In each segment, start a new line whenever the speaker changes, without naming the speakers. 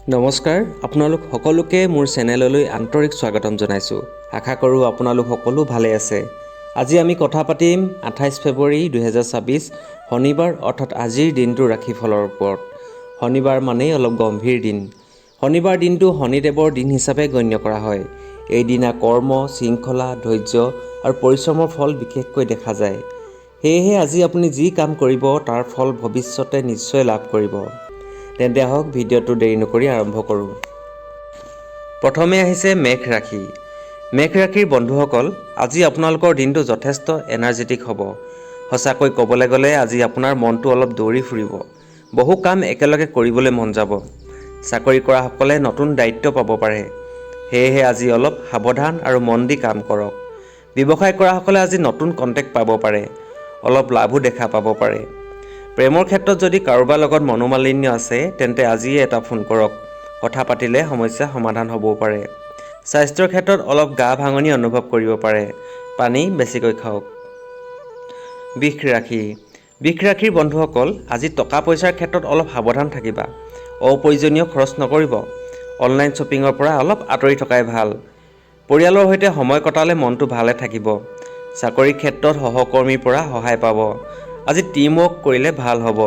নমস্কাৰ, আপোনালোক সকলোকে মোৰ চেনেললৈ আন্তৰিক স্বাগতম জনাইছোঁ। আশা কৰোঁ আপোনালোক সকলো ভালে আছে। আজি আমি কথা পাতিম 28 ফেব্ৰুৱাৰী 2026 শনিবাৰ, অৰ্থাৎ আজিৰ দিনটোৰ ৰাশিফলৰ ওপৰত। শনিবাৰ মানেই অলপ গম্ভীৰ দিন। শনিবাৰ দিনটো শনিদেৱৰ দিন হিচাপে গণ্য কৰা হয়। এইদিনা কৰ্ম, শৃংখলা, ধৈৰ্য আৰু পৰিশ্ৰমৰ ফল বিশেষকৈ দেখা যায়। সেয়েহে আজি আপুনি যি কাম কৰিব, তাৰ ফল ভৱিষ্যতে নিশ্চয় লাভ কৰিব। তেন্তে আহক, ভিডিঅ'টো দেৰি নকৰি আৰম্ভ কৰোঁ। প্ৰথমে আহিছে মেষ ৰাশি। মেষ ৰাশিৰ বন্ধুসকল, আজি আপোনালোকৰ দিনটো যথেষ্ট এনাৰ্জেটিক হ'ব। সঁচাকৈ ক'বলৈ গ'লে আজি আপোনাৰ মনটো অলপ দৌৰি ফুৰিব। বহু কাম একেলগে কৰিবলৈ মন যাব। চাকৰি কৰাসকলে নতুন দায়িত্ব পাব পাৰে। সেয়েহে আজি অলপ সাৱধান আৰু মন দি কাম কৰক। ব্যৱসায় কৰাসকলে আজি নতুন কণ্টেক্ট পাব পাৰে। অলপ লাভো দেখা পাব পাৰে। প্ৰেমৰ ক্ষেত্ৰত যদি কাৰোবাৰ লগত মনোমালিন্য আছে, তেন্তে আজিয়ে এটা ফোন কৰক। কথা পাতিলে সমস্যা সমাধান হ'বও পাৰে। স্বাস্থ্যৰ ক্ষেত্ৰত অলপ গা ভাঙনি অনুভৱ কৰিব পাৰে। পানী বেছিকৈ খাওক। বৃষ ৰাশি। বৃষ ৰাশিৰ বন্ধুসকল, আজি টকা পইচাৰ ক্ষেত্ৰত অলপ সাৱধান থাকিবা। অপ্ৰয়োজনীয় খৰচ নকৰিব। অনলাইন শ্বপিঙৰ পৰা অলপ আঁতৰি থকাই ভাল। পৰিয়ালৰ সৈতে সময় কটালে মনটো ভালে থাকিব। চাকৰিৰ ক্ষেত্ৰত সহকৰ্মীৰ পৰা সহায় পাব। আজি টিম ৱৰ্ক কৰিলে ভাল হ'ব।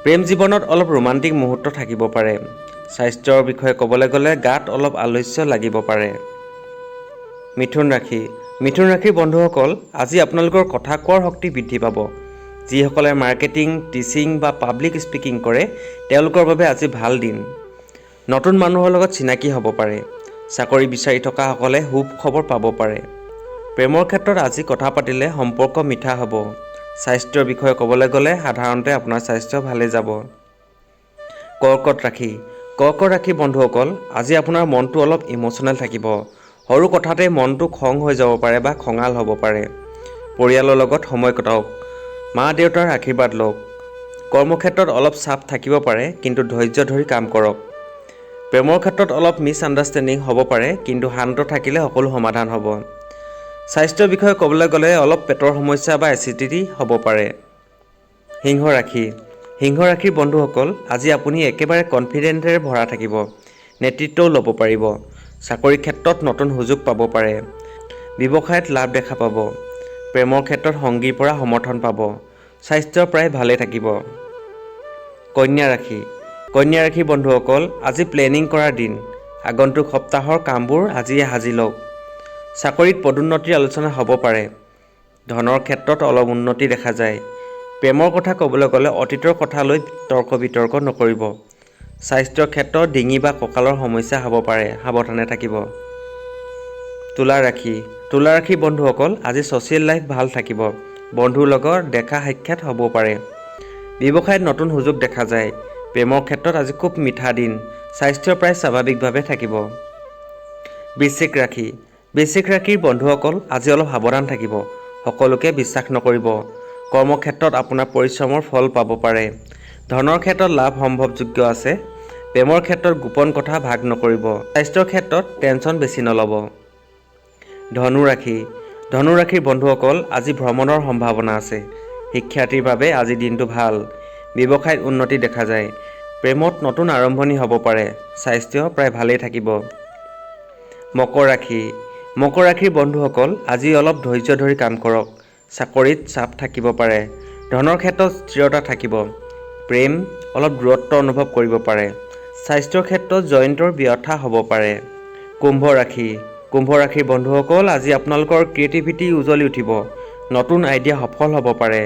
প্ৰেম জীৱনত অলপ ৰোমান্টিক মুহূৰ্ত থাকিব পাৰে। স্বাস্থ্যৰ বিষয়ে ক'বলৈ গ'লে গাত অলপ আলস্য লাগিব পাৰে। মিথুন ৰাশি। মিথুন ৰাশিৰ বন্ধুসকল, আজি আপোনালোকৰ কথা কোৱাৰ শক্তি বৃদ্ধি পাব। যিসকলে মাৰ্কেটিং, টিচিং বা পাব্লিক স্পীকিং কৰে, তেওঁলোকৰ বাবে আজি ভাল দিন। নতুন মানুহৰ লগত চিনাকি হ'ব পাৰে। চাকৰি বিচাৰি থকাসকলে সুখবৰ পাব পাৰে। প্ৰেমৰ ক্ষেত্ৰত আজি কথা পাতিলে সম্পৰ্ক মিঠা হ'ব। স্বাস্থ্যৰ বিষয়ে ক'বলৈ গ'লে সাধাৰণতে আপোনাৰ স্বাস্থ্য ভালেই যাব। কৰ্কট ৰাশি। কৰ্কট ৰাশি বন্ধুসকল, আজি আপোনাৰ মনটো অলপ ইম'চনেল থাকিব। সৰু কথাতে মনটো খং হৈ যাব পাৰে বা খঙাল হ'ব পাৰে। পৰিয়ালৰ লগত সময় কটাওক। মা দেউতাৰ আশীৰ্বাদ লওক। কৰ্মক্ষেত্ৰত অলপ চাপ থাকিব পাৰে, কিন্তু ধৈৰ্য ধৰি কাম কৰক। প্ৰেমৰ ক্ষেত্ৰত অলপ মিছ আণ্ডাৰষ্টেণ্ডিং হ'ব পাৰে, কিন্তু শান্ত থাকিলে সকলো সমাধান হ'ব। স্বাস্থ্যৰ বিষয়ে ক'বলৈ গ'লে অলপ পেটৰ সমস্যা বা এচিডিটি হ'ব পাৰে। সিংহ ৰাশি। সিংহ ৰাশিৰ বন্ধুসকল, আজি আপুনি একেবাৰে কনফিডেণ্টেৰে ভৰা থাকিব। নেতৃত্বও ল'ব পাৰিব। চাকৰিৰ ক্ষেত্ৰত নতুন সুযোগ পাব পাৰে। ব্যৱসায়ত লাভ দেখা পাব। প্ৰেমৰ ক্ষেত্ৰত সংগীৰ পৰা সমৰ্থন পাব। স্বাস্থ্য প্ৰায় ভালেই থাকিব। কন্যা ৰাশি। কন্যা ৰাশিৰ বন্ধুসকল, আজি প্লেনিং কৰাৰ দিন। আগন্তুক সপ্তাহৰ কামবোৰ আজিয়ে সাজি লওক। চাকৰিত পদোন্নতিৰ আলোচনা হ'ব পাৰে। ধনৰ ক্ষেত্ৰত অলপ উন্নতি দেখা যায়। প্ৰেমৰ কথা ক'বলৈ গ'লে অতীতৰ কথা লৈ তৰ্ক বিতৰ্ক নকৰিব। স্বাস্থ্যৰ ক্ষেত্ৰত ডিঙি বা কঁকালৰ সমস্যা হ'ব পাৰে, সাৱধানে থাকিব। তুলা ৰাশি। তুলা ৰাশিৰ বন্ধুসকল, আজি ছ'চিয়েল লাইফ ভাল থাকিব। বন্ধুৰ লগত দেখা সাক্ষাৎ হ'ব পাৰে। ব্যৱসায়ত নতুন সুযোগ দেখা যায়। প্ৰেমৰ ক্ষেত্ৰত আজি খুব মিঠা দিন। স্বাস্থ্য প্ৰায় স্বাভাৱিকভাৱে থাকিব। বৃশ্চিক ৰাশি। বৃশ্চিক ৰাশিৰ বন্ধুসকল, আজি অলপ সাৱধান থাকিব। সকলোকে বিশ্বাস নকৰিব। কৰ্মক্ষেত্ৰত আপোনাৰ পৰিশ্ৰমৰ ফল পাব পাৰে। ধনৰ ক্ষেত্ৰত লাভ সম্ভৱযোগ্য আছে। প্ৰেমৰ ক্ষেত্ৰত গোপন কথা ভাগ নকৰিব। স্বাস্থ্যৰ ক্ষেত্ৰত টেনশ্যন বেছি নল'ব। ধনু ৰাশি। ধনু ৰাশিৰ বন্ধুসকল, আজি ভ্ৰমণৰ সম্ভাৱনা আছে। শিক্ষাৰ্থীৰ বাবে আজি দিনটো ভাল। ব্যৱসায়ত উন্নতি দেখা যায়। প্ৰেমত নতুন আৰম্ভণি হ'ব পাৰে। স্বাস্থ্য প্ৰায় ভালেই থাকিব। মকৰ ৰাশি। মকৰ ৰাশিৰ বন্ধুসকল, আজি অলপ ধৈৰ্য ধৰি কাম কৰক। চাকৰিত চাপ থাকিব পাৰে। ধনৰ ক্ষেত্ৰত স্থিৰতা থাকিব। প্ৰেম অলপ দূৰত্ব অনুভৱ কৰিব পাৰে। স্বাস্থ্যৰ ক্ষেত্ৰত জইণ্টৰ ব্যথা হ'ব পাৰে। কুম্ভ ৰাশি। কুম্ভ ৰাশিৰ বন্ধুসকল, আজি আপোনালোকৰ ক্ৰিয়েটিভিটি উজ্বলি উঠিব। নতুন আইডিয়া সফল হ'ব পাৰে।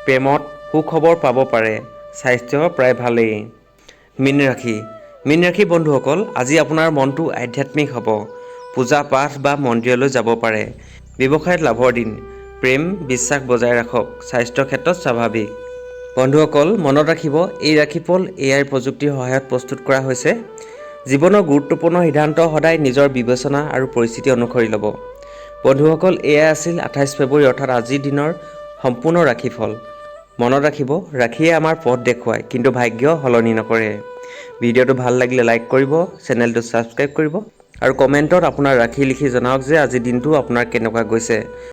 প্ৰেমত সুখবৰ পাব পাৰে। স্বাস্থ্য প্ৰায় ভালেই। মীন ৰাশি। মীন ৰাশিৰ বন্ধুসকল, আজি আপোনাৰ মনটো আধ্যাত্মিক হ'ব। পূজা পাঠ বা মন্দিৰলৈ যাব পাৰে। ব্যৱসায়ত লাভৰ দিন। প্ৰেম বিশ্বাস বজাই ৰাখক। স্বাস্থ্যৰ ক্ষেত্ৰত স্বাভাৱিক। বন্ধুসকল, মনত ৰাখিব, এই ৰাশিফল এআই প্ৰযুক্তিৰ সহায়ত প্ৰস্তুত কৰা হৈছে। জীৱনৰ গুৰুত্বপূৰ্ণ সিদ্ধান্ত সদায় নিজৰ বিবেচনা আৰু পৰিস্থিতি অনুসৰি ল'ব। বন্ধুসকল, এয়াই আছিল 28 ফেব্ৰুৱাৰী, অৰ্থাৎ আজিৰ দিনৰ সম্পূৰ্ণ ৰাশিফল। মনত ৰাখিব, ৰাশিয়ে আমাৰ পথ দেখুৱায়, কিন্তু ভাগ্য সলনি নকৰে। ভিডিঅ'টো ভাল লাগিলে লাইক কৰিব, চেনেলটো ছাবস্ক্ৰাইব কৰিব আৰু কমেণ্টত আপোনাৰ ৰাশি লিখি জনাওক যে আজিৰ দিনটো আপোনাৰ কেনেকুৱা গৈছে।